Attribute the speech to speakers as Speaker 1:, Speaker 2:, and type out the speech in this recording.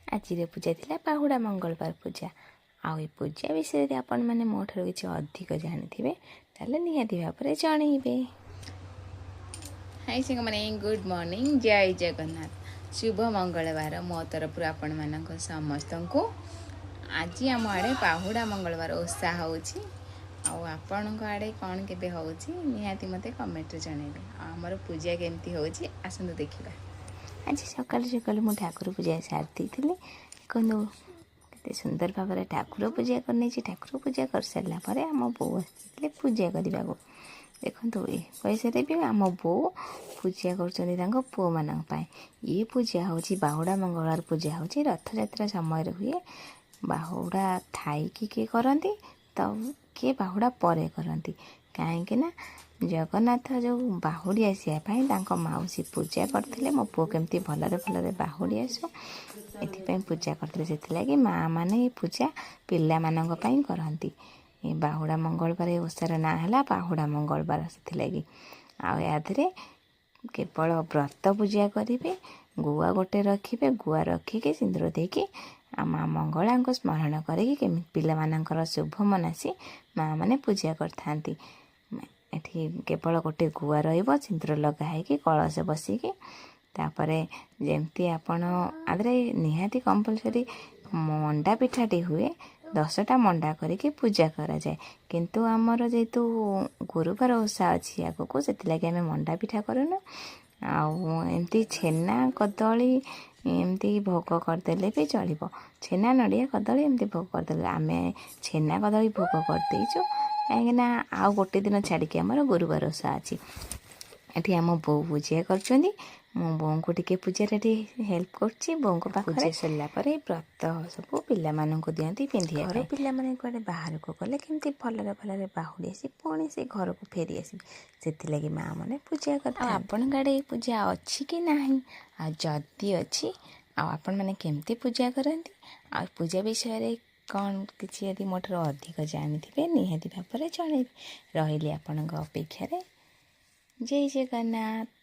Speaker 1: ଆଜିର ପୂଜା ଥିଲା ବାହୁଡ଼ା ମଙ୍ଗଳବାର ପୂଜା। ଆଉ ଏ ପୂଜା ବିଷୟରେ ଯଦି ଆପଣମାନେ ମୋ ଠାରୁ କିଛି ଅଧିକ ଜାଣିଥିବେ, ତାହେଲେ ନିହାତି ଭାବରେ ଜଣେଇବେ।
Speaker 2: ହାଇ ସାଙ୍ଗମାନେ, ଗୁଡ୍ ମର୍ଣ୍ଣିଂ, ଜୟ ଜଗନ୍ନାଥ, ଶୁଭ ମଙ୍ଗଳବାର ମୋ ତରଫରୁ ଆପଣମାନଙ୍କ ସମସ୍ତଙ୍କୁ। ଆଜି ଆମ ଆଡ଼େ ବାହୁଡ଼ା ମଙ୍ଗଳବାର ଓଷା ହେଉଛି। ଆଉ ଆପଣଙ୍କ ଆଡ଼େ କ'ଣ କେବେ ହେଉଛି, ନିହାତି ମୋତେ କମେଣ୍ଟରେ ଜଣାଇବେ। ଆଉ ଆମର ପୂଜା କେମିତି ହେଉଛି, ଆସନ୍ତୁ ଦେଖିବା।
Speaker 1: ଆଜି ସକାଳୁ ସକାଳୁ ମୁଁ ଠାକୁର ପୂଜା ସାରି ଦେଇଥିଲି। ଦେଖନ୍ତୁ, କେତେ ସୁନ୍ଦର ଭାବରେ ଠାକୁର ପୂଜା କରିନେଇଛି। ଠାକୁର ପୂଜା କରିସାରିଲା ପରେ ଆମ ବୋଉ ଆସିଥିଲେ ପୂଜା କରିବାକୁ। ଦେଖନ୍ତୁ, ଏ ବୟସରେ ବି ଆମ ବୋଉ ପୂଜା କରୁଛନ୍ତି ତାଙ୍କ ପୁଅମାନଙ୍କ ପାଇଁ। ଇଏ ପୂଜା ହେଉଛି ବାହୁଡ଼ା ମଙ୍ଗଳବାର ପୂଜା ହେଉଛି ରଥଯାତ୍ରା ସମୟରେ ହୁଏ। ବାହୁଡ଼ା ଥାଇକି କିଏ କରନ୍ତି ତ କିଏ ବାହୁଡ଼ା ପରେ କରନ୍ତି, କାହିଁକି ନା ଜଗନ୍ନାଥ ଯେଉଁ ବାହୁଡ଼ି ଆସିବା ପାଇଁ ତାଙ୍କ ମାଉସୀ ପୂଜା କରିଥିଲେ, ମୋ ପୁଅ କେମିତି ଭଲରେ ଭଲରେ ବାହୁଡ଼ି ଆସୁ, ଏଥିପାଇଁ ପୂଜା କରିଥିଲେ। ସେଥିଲାଗି ମା' ମାନେ ଏ ପୂଜା ପିଲାମାନଙ୍କ ପାଇଁ କରନ୍ତି। ଏ ବାହୁଡ଼ା ମଙ୍ଗଳବାର, ଏ ଓଷାର ନାଁ ହେଲା ବାହୁଡ଼ା ମଙ୍ଗଳବାର ସେଥିଲାଗି। ଆଉ ୟା ଦେହରେ କେବଳ ବ୍ରତ ପୂଜା କରିବେ, ଗୁଆ ଗୋଟେ ରଖିବେ। ଗୁଆ ରଖିକି ସିନ୍ଦୁର ଦେଇକି ଆଉ ମା ମଙ୍ଗଳାଙ୍କୁ ସ୍ମରଣ କରିକି କେମିତି ପିଲାମାନଙ୍କର ଶୁଭ ମନାସି ମା' ମାନେ ପୂଜା କରିଥାନ୍ତି। ଏଠି କେବଳ ଗୋଟେ ଗୁଆ ରହିବ, ସିନ୍ଦୁର ଲଗା ହେଇକି, କଳସ ବସିକି। ତାପରେ ଯେମିତି ଆପଣ ଆଦେହରେ ନିହାତି କମ୍ପଲସରି ମଣ୍ଡା ପିଠାଟି ହୁଏ। 10ଟା ମଣ୍ଡା କରିକି ପୂଜା କରାଯାଏ। କିନ୍ତୁ ଆମର ଯେହେତୁ ଗୁରୁବାର ଓଷା ଅଛି ଆଗକୁ, ସେଥିଲାଗି ଆମେ ମଣ୍ଡା ପିଠା କରୁନୁ। ଆଉ ଏମିତି ଛେନା କଦଳୀ ଏମିତି ଭୋଗ କରିଦେଲେ ବି ଚଳିବ। ଛେନା, ନଡ଼ିଆ, କଦଳୀ ଏମିତି ଭୋଗ କରିଦେଲେ, ଆମେ ଛେନା କଦଳୀ ଭୋଗ କରିଦେଇଛୁ, କାହିଁକିନା ଆଉ ଗୋଟେ ଦିନ ଛାଡ଼ିକି ଆମର ଗୁରୁବାର ଓଷା ଅଛି। ଏଠି ଆମ ବୋଉ ପୂଜା କରୁଛନ୍ତି। ମୁଁ ବୋଉଙ୍କୁ ଟିକେ ପୂଜାରେ ଟିକେ ହେଲ୍ପ କରୁଛି ବୋଉଙ୍କ ପାଖରେ। ପୂଜା ସରିଲା ପରେ ବ୍ରତ ସବୁ ପିଲାମାନଙ୍କୁ ଦିଅନ୍ତି ପିନ୍ଧିବା ଘର। ପିଲାମାନେ କୁଆଡ଼େ ବାହାରକୁ ଗଲେ କେମିତି ଭଲରେ ଭଲରେ ବାହୁଡ଼ି ଆସି ପୁଣି ସେ ଘରକୁ ଫେରି ଆସିବେ, ସେଥିଲାଗି ମା ମାନେ ପୂଜା କରିଥାନ୍ତି। ଆଉ ଆପଣଙ୍କ ଆଡ଼େ ଏ ପୂଜା ଅଛି କି ନାହିଁ? ଆଉ ଯଦି ଅଛି, ଆଉ ଆପଣମାନେ କେମିତି ପୂଜା କରନ୍ତି, ଆଉ ପୂଜା ବିଷୟରେ କ'ଣ କିଛି ଯଦି ମୋ ଠାରୁ ଅଧିକ ଜାଣିଥିବେ, ନିହାତି ଭାବରେ ଜଣେଇବେ। ରହିଲି ଆପଣଙ୍କ ଅପେକ୍ଷାରେ। ଜୟ ଜଗନ୍ନାଥ।